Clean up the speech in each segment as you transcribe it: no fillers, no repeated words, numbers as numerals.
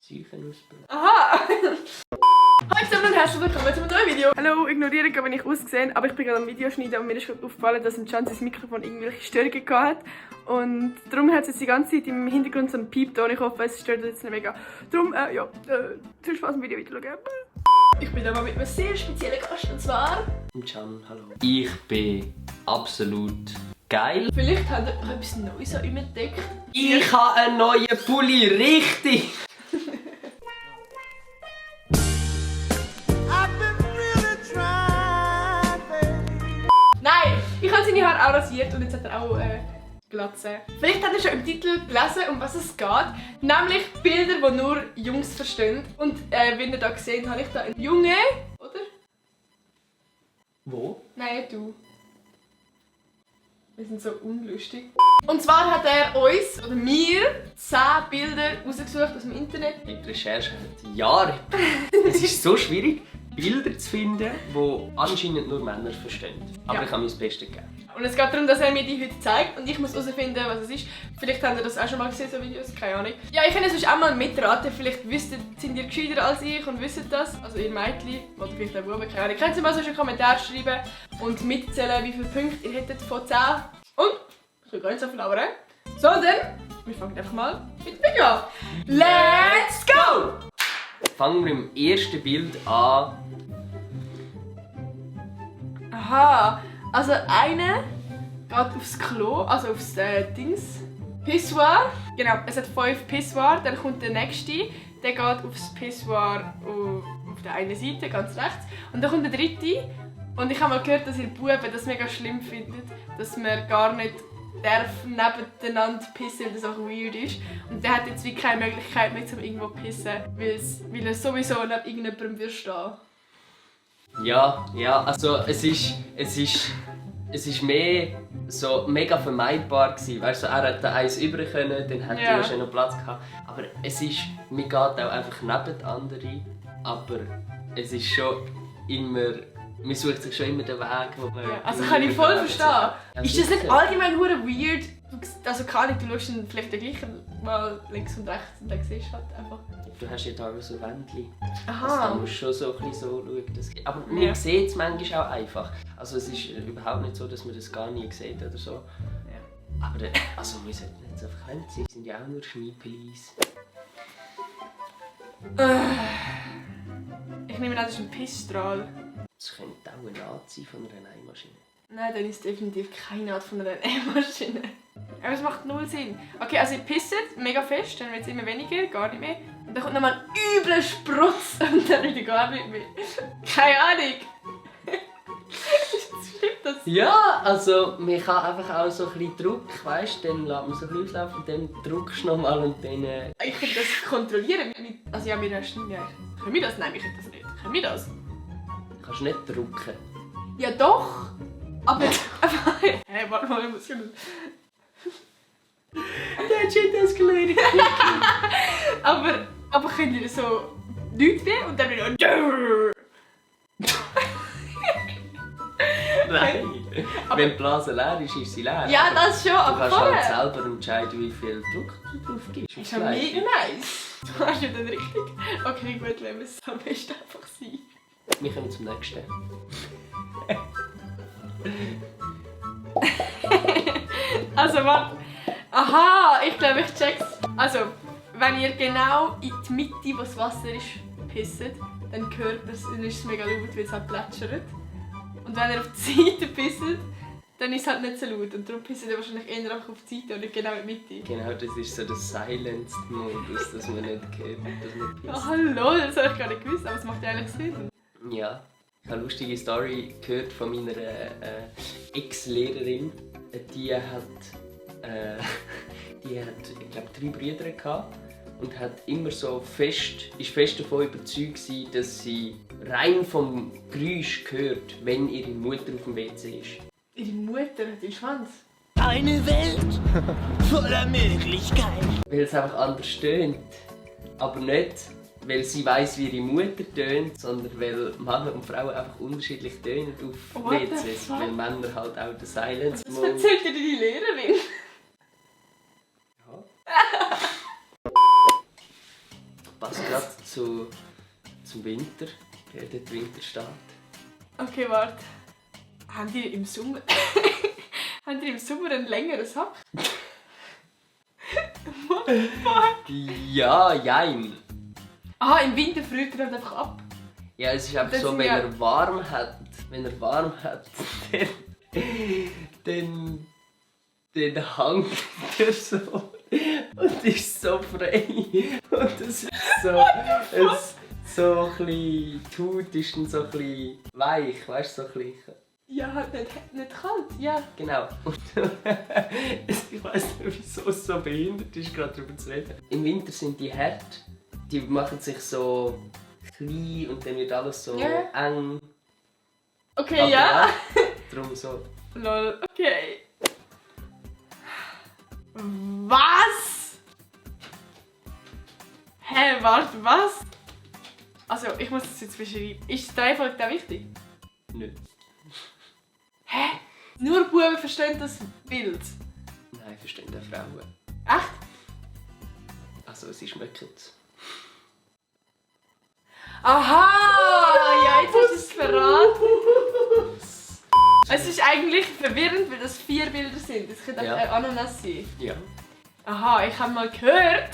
Zeichen ausbilden. Aha! Hallo zusammen und herzlich willkommen zu einem neuen Video. Hallo, ignoriere gerade, wenn ich ausgesehen, aber ich bin gerade am Video schneiden und mir ist gerade aufgefallen, dass im Chance das Mikrofon irgendwelche Störungen hatte. Und darum hat es jetzt die ganze Zeit im Hintergrund so einen Piepton. Ich hoffe, es stört jetzt nicht mega. Darum, viel Spaß im Video weiterschauen. Ich bin da mal mit einem sehr speziellen Gast, und zwar... Can, hallo. Ich bin absolut geil. Vielleicht habt ihr noch etwas Neues an ihm entdeckt. Ich habe einen neuen Pulli, richtig! Nein, ich habe seine Haare auch rasiert und jetzt hat er auch Glatze. Vielleicht habt ihr schon im Titel gelesen, um was es geht. Nämlich Bilder, die nur Jungs verstehen. Und wie ihr da gesehen habe ich da einen Junge, oder? Wo? Nein, du. Wir sind so unlustig. Und zwar hat er uns, oder mir, 10 Bilder rausgesucht aus dem Internet. Die Recherche hat Jahre. Es ist so schwierig, Bilder zu finden, die anscheinend nur Männer verstehen. Aber Ja. ich habe mein Bestes gegeben. Und es geht darum, dass er mir die heute zeigt und ich muss herausfinden, was es ist. Vielleicht habt ihr das auch schon mal gesehen, so Videos, keine Ahnung. Ja, ich kann es euch auch mal mitraten. Vielleicht sind ihr gescheiter als ich und wisst das. Also ihr Mädchen, oder vielleicht auch Buben, keine Ahnung. Könnt ihr mal so einen Kommentar schreiben und mitzählen, wie viele Punkte ihr hättet von 10. Und, ich will gar nicht so viel labern, sondern wir fangen einfach mal mit dem Video an. Let's go! Fangen wir im ersten Bild an. Aha, also einer geht aufs Klo, also aufs Dings. Pissoir. Genau, es hat 5 Pissoir. Dann kommt der nächste, der geht aufs Pissoir auf der einen Seite, ganz rechts. Und dann kommt der dritte. Und ich habe mal gehört, dass ihr Buben das mega schlimm findet, dass man gar nicht darf nebeneinander pissen, weil das auch weird ist. Und der hat jetzt wie keine Möglichkeit mehr, um irgendwo zu pissen, weil er sowieso neben irgendjemandem wird stehen. Ja, also es ist mehr so mega vermeidbar gewesen. Weißt du, er hätte eins über können, dann hätte er schon noch Platz gehabt. Aber es ist, man geht auch einfach neben den anderen, aber es ist schon immer, man sucht sich schon immer den Weg, wo man... Ja, also kann ich voll verstehen. Ist das nicht allgemein hure weird? Also kann ich, du schaust dann vielleicht den gleichen mal links und rechts und dann siehst du halt einfach... Du hast ja da so Wändchen. Aha. Also, da musst du schon so ein bisschen so schauen. Aber man sieht es manchmal auch einfach. Also es ist überhaupt nicht so, dass man das gar nie sieht oder so. Ja. Aber also, wir sollten jetzt einfach verklemmt sein, sind ja auch nur Schneepelis. Ich nehme an, das ist ein Pissstrahl. Das könnte auch eine Art sein von einer Nähmaschine. Nein, dann ist definitiv keine Art von einer Nähmaschine. Aber es macht null Sinn. Okay, also ich pisse mega fest, dann wird es immer weniger, gar nicht mehr. Und dann kommt nochmal ein übler Sprutz und dann wieder gar nicht mehr. Keine Ahnung. Stimmt das? Ja, also man kann einfach auch so ein bisschen Druck, weißt du, dann lässt man so ein bisschen auslaufen, dann drückst du nochmal und dann... Ich könnte das kontrollieren. Also ja, wir hast ja. Können wir das? Nein, wir können das nicht. Können wir das? Kannst du nicht drücken. Ja doch! Aber... Hey, warte mal, ich muss ja nicht... That shit escalated. aber könnt ihr so nichts mehr und dann wieder... Nein. Wenn die Blase leer ist, ist sie leer. Ja, das schon, Du aber kannst halt vorher... selber entscheiden, wie viel Druck du drauf gibst. Ist ja mega nice. Du hast ja dann richtig... Okay, gut, wenn wir es am besten einfach sein. Wir kommen zum nächsten. Also warte. Aha, ich glaube, ich check's. Also, wenn ihr genau in die Mitte, wo das Wasser ist, pisst, dann hört man es, dann ist es mega laut, weil es halt plätschert. Und wenn ihr auf die Seite pisst, dann ist es halt nicht so laut. Und darum pisst ihr wahrscheinlich eher einfach auf die Seite und nicht genau in die Mitte. Genau, das ist so der Silenced-Modus, dass man nicht hört, dass man pisst. Oh lol, das habe ich gar nicht gewusst, aber es macht ja eigentlich Sinn. Ja, ich habe eine lustige Story gehört von meiner Ex-Lehrerin. Die hat, ich glaube, 3 Brüder gehabt und hat immer so fest davon überzeugt gewesen, dass sie rein vom Geräusch hört, wenn ihre Mutter auf dem WC ist. Ihre Mutter hat den Schwanz. Eine Welt voller Möglichkeiten. Weil es einfach anders tönt. Aber nicht, weil sie weiss, wie ihre Mutter tönt, sondern weil Männer und Frauen einfach unterschiedlich tönen auf What the WCs. fuck? Weil Männer halt auch den Was Silence-Mode... erzählt dir deine Lehrerin? Passt zum Winter, der dort Winter steht. Okay, warte. Haben die im Sommer... haben die im Sommer einen längeren Sack? Ja, jein. Aha, im Winter friert er einfach ab. Ja, es ist einfach Das so, sind wenn ja- er warm hat, dann hängt er so und ist so frei. Und es ist so, so ein bisschen, die Haut ist dann so ein bisschen weich, weißt du, so ein bisschen. Ja, halt nicht kalt, ja. Genau. Und ich weiss nicht, wieso es so behindert ist, gerade darüber zu reden. Im Winter sind die hart, die machen sich so klein und dann wird alles so Ja. eng. Okay, Aber ja. Darum so. Lol, okay. Was? Hä, warte, was? Also, ich muss das jetzt beschreiben. Ist die Reihenfolge da wichtig? Nicht. Hä? Nur Buben verstehen das Bild. Nein, verstehen die Frauen. Echt? Also, sie schmecken es. Aha! Ja, jetzt hast du es verraten. Es ist eigentlich verwirrend, weil das 4 Bilder sind. Das könnte auch Ja. eine Ananas sein. Ja. Aha, ich habe mal gehört,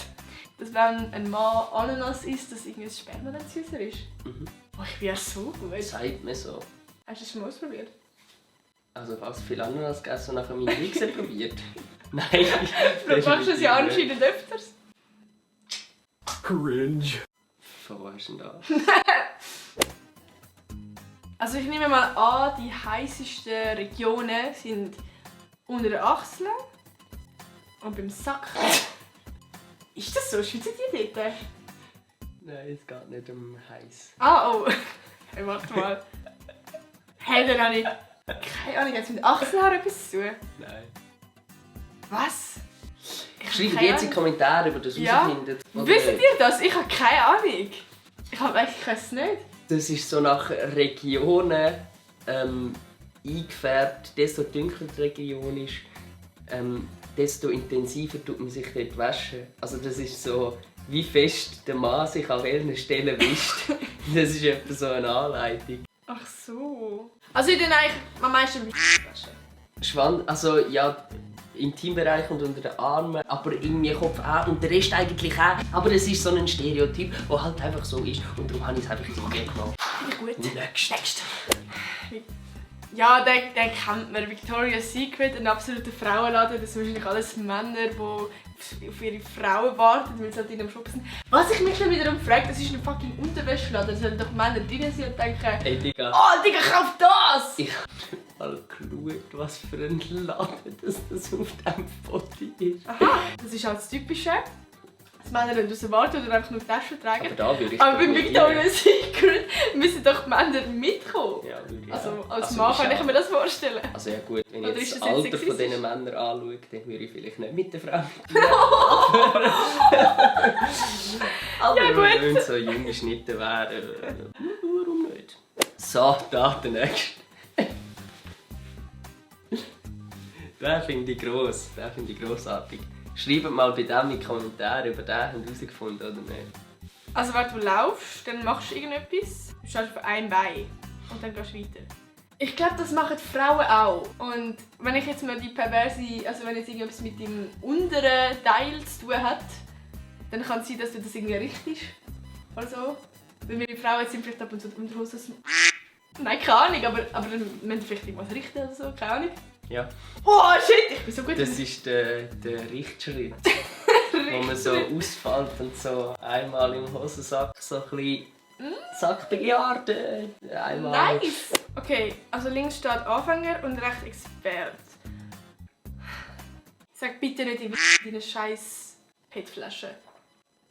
dass wenn ein Mann Ananas isst, dass irgendwie das Sperma dann süßer ist. Mhm. Oh, ich bin ja so gut. Sagt mir so. Hast du das schon mal ausprobiert? Also, was viel Ananas gegessen und nachher meine Wichse probiert? Nein. Du machst das ja anscheinend öfters. Cringe. Von wo hast du denn da? Also ich nehme mal an, die heißesten Regionen sind unter den Achseln und beim Sack. Ist das so? Schwitzen die dort? Nein, es geht nicht um heiß. Ah, oh. Hey, warte mal. Hey, dann habe ich... Keine Ahnung, jetzt mit Achselhaaren etwas zu tun. Nein. Was? Schreibt keine jetzt in die Kommentare, ob ihr das Ja. herausfindet. oder Wisst nicht. ihr das? Ich habe keine Ahnung. Ich habe eigentlich es nicht. Das ist so nach Regionen eingefärbt. Desto dunkler die Region ist, desto intensiver tut man sich dort waschen. Also das ist so, wie fest der Mann sich an welchen Stellen wischt. Das ist etwa so eine Anleitung. Ach so. Also ich denke eigentlich am meisten waschen. Schwanz, also ja, Intimbereich und unter den Armen, aber irgendwie Kopf auch und der Rest eigentlich auch. Aber es ist so ein Stereotyp, der halt einfach so ist und darum habe ich es einfach so genommen. Finde ich gut. Next. Ja, den kennt man. Victoria's Secret, ein absoluter Frauenladen. Das sind wahrscheinlich alles Männer, die auf ihre Frauen warten, weil sie halt in einem Shop sind. Was ich mich dann wiederum frage, das ist ein fucking Unterwäscheladen. Da sollen doch Männer drin sein und denken, Hey Digga, oh Digga, kauf das! ich habe nicht mal geschaut, was für ein Laden das auf diesem Foto ist. Aha, das ist halt das Typische. Dass Männer nicht draussen warten oder einfach nur die Taschen tragen. Aber da würde ich Aber beim probieren. Victoria's Secret müssen doch die Männer mitkommen. Ja, würde ich Also auch. als Also, Mann ist kann ich auch- mir das vorstellen. Also ja gut, wenn Oder ich ist jetzt das das jetzt Alter von sexistisch? diesen Männern anschaue, dann würde ich vielleicht nicht mit der Frau Aber Ja, gut. wenn so junge Schnitte wären, warum nicht? So, da der nächste. Den finde ich gross, den finde ich grossartig. Schreibt mal bei dem in die Kommentare, ob ihr den herausgefunden oder nicht. Also wenn du laufst, dann machst du irgendetwas. Du stehst auf einem Bein und dann gehst du weiter. Ich glaube, das machen die Frauen auch. Und wenn ich jetzt mal die perverse, also wenn jetzt irgendetwas mit dem unteren Teil zu tun hat, dann kann es sein, dass du das irgendwie richtest. Oder so. Weil wir Frauen sind vielleicht ab und zu die Unterhose. Nein, keine Ahnung, aber dann müssen wir vielleicht irgendwas richten oder so, keine Ahnung. Ja, Oh shit, ich bin so gut. das ist der Richtschritt, wo man so ausfällt und so einmal im Hosensack so ein bisschen Sackbegierde, einmal... Nice! Okay, also links steht Anfänger und rechts Expert. Sag bitte nicht in deine scheiß PET-Flasche.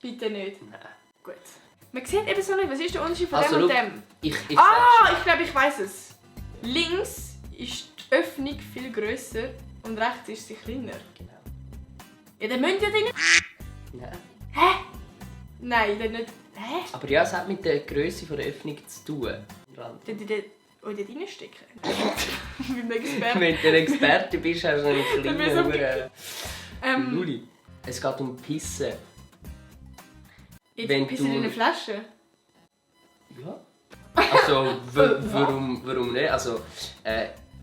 Bitte nicht. Nein. Gut. Man sieht eben so nicht, was ist der Unterschied von Also, dem und schau, dem? Ich Ich glaube, ich weiß es. Links ist die Öffnung viel grösser und rechts ist sie kleiner. Genau. Ja, dann müsst ihr drin. Nein. Hä? Nein, dann nicht. Hä? Aber ja, es hat mit der Größe der Öffnung zu tun. Dann dort reinstecken. Beim Experten. Wenn du ein Experte bist, hast du einen Dann kleinen müssen Luli. Es geht um Pissen. wenn Jetzt in eine Flasche? Ja. Also, warum nicht? Also,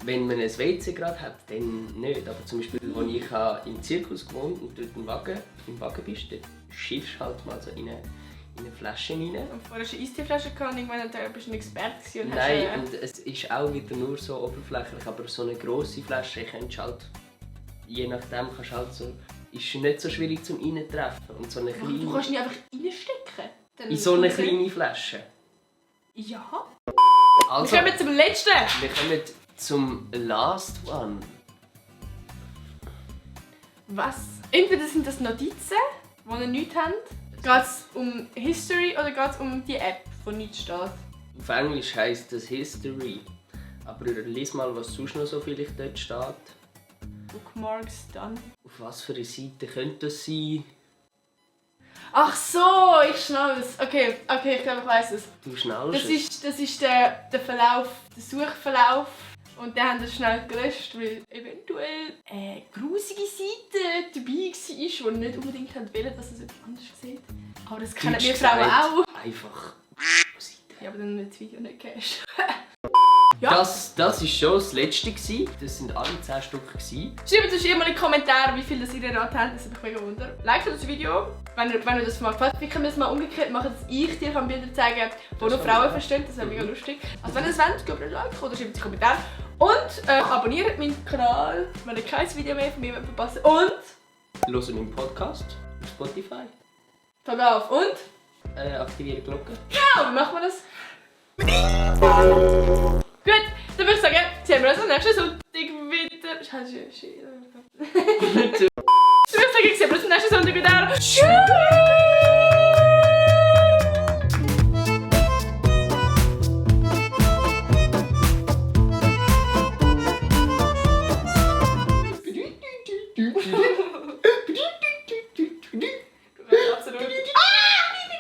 wenn man ein WC gerade hat, dann nicht. Aber zum Beispiel, als ich im Zirkus gewohnt und dort im Wagen bist, dann schiffst du halt mal so in eine Flasche rein. Und vorher hast du eine Eisteeflasche gehabt und irgendwann bist du ein Experte und Nein, hast... und es ist auch wieder nur so oberflächlich, aber so eine grosse Flasche kannst du halt, je nachdem kannst du halt so, ist nicht so schwierig zum Reintreffen. Und so eine kleine, Du kannst nicht einfach reinstecken. in so eine kleine Flasche. Ja. Also, Wir kommen zum letzten. wir kommen zum Last One. Was? Entweder sind das Notizen, die ihr nichts habt. Geht es um History oder geht es um die App, die nichts steht? Auf Englisch heisst das History. Aber lies mal, was sonst noch so vielleicht dort steht. Bookmarks dann. Auf was für eine Seite könnte das sein? Ach so, ich schnall's. Okay, ich glaube, ich weiss es. Du schnallst Das ist der Verlauf, der Suchverlauf. Und den haben wir schnell gelöscht, weil eventuell eine grusige Seite dabei war, die wir nicht unbedingt wollen, dass es etwas anders sieht. Aber das kennen wir Frauen auch. Einfach Seite. Ja, aber dann wird das Video nicht gehasht. Ja. Das war schon das letzte. Das waren alle 10 Stück. Schreibt uns immer in die Kommentare, wie viel das ihr erraten habt. Das würde mich mega wundern. Like das Video, wenn ihr das mal gefällt. Wir können es mal umgekehrt machen, dass ich dir Bilder zeigen kann, die nur Frauen verstehen. Das wäre mega lustig. Also wenn ihr es wollt, gebt mir ein Like oder schreibt es in die Kommentare. Und abonniert meinen Kanal, wenn ihr kein Video mehr von mir verpassen wollt. Und Hören meinen Podcast auf Spotify. Tag auf und Aktivieren die Glocke. ja, wie machen wir das? Gut, dann würde ich sagen, sehen wir uns am nächsten Sonntag wieder. Scheiße, Dann würde ich sagen, sehen wir uns am nächsten Sonntag wieder. Tschüss!